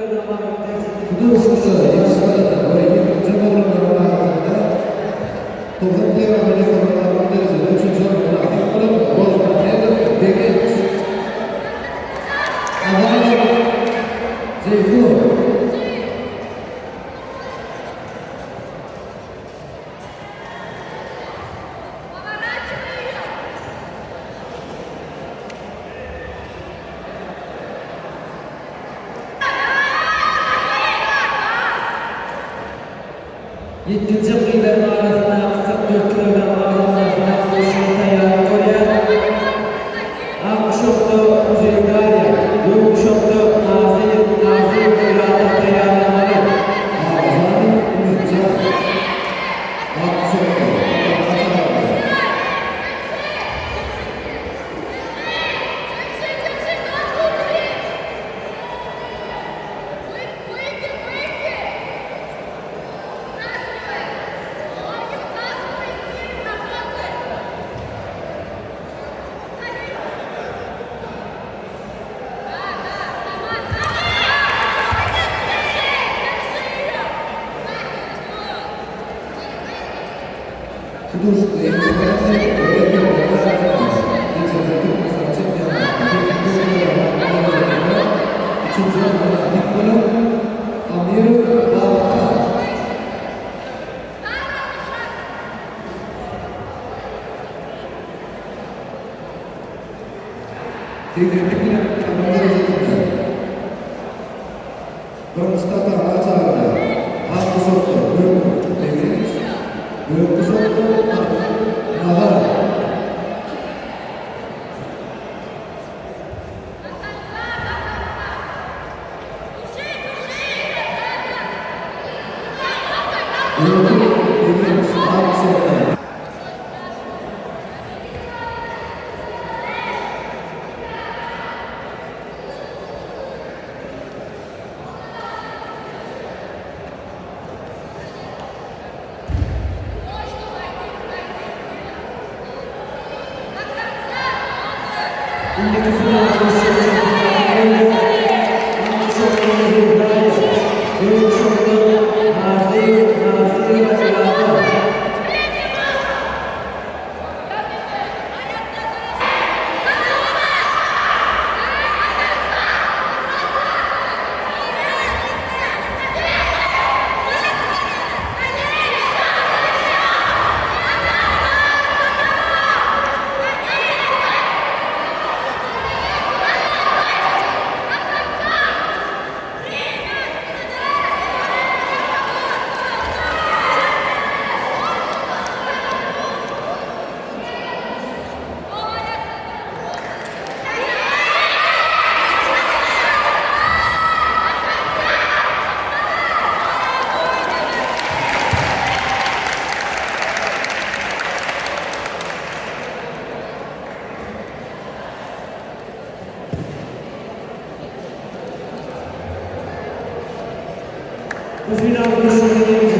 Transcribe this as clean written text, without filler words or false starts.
kilogram agram derejesinde. Bu duşuşykda ýaş gaýdan we ýetginjek oglanlaryň arasynda 90 kilogramdan ýokary agram derejede üçünji orna mynasyp bolan Rozmämmedow Begenç, Azalow Jeýhun. Ýetginjek gyzlaryň arasyndaky 44 kilogram agramda final duşuşygyna taýýarlyk görýär. Ak guşakda Muzeý Darýa, gök guşakda Nazir Nazirow Irada taýýarlanmaly. Babajanow Ümitjan, ak guşakda, Saparmyrat Çaryýew. Bu duşuşykda ýeňiji gazandy we erkekleriň arasynda geçirilen Türkmenistan çempionatynda 84 kilogram agram derejesinde üçünji orna mynasyp bolan Amirow Babahan. 81 kilogram agram derejesinde Birinji tatama çagyrýar. Ak guşakda Gökow Begenç, gök guşakda Tarhan Nazar. Gökow Begenç ak guşakda. Indiki final duşuşygy çempionat Ak guşakda Muzeý Darýa, gök guşakda Nazir Nazirow Irada. Bu final duşuşygynyň ýeňijisi.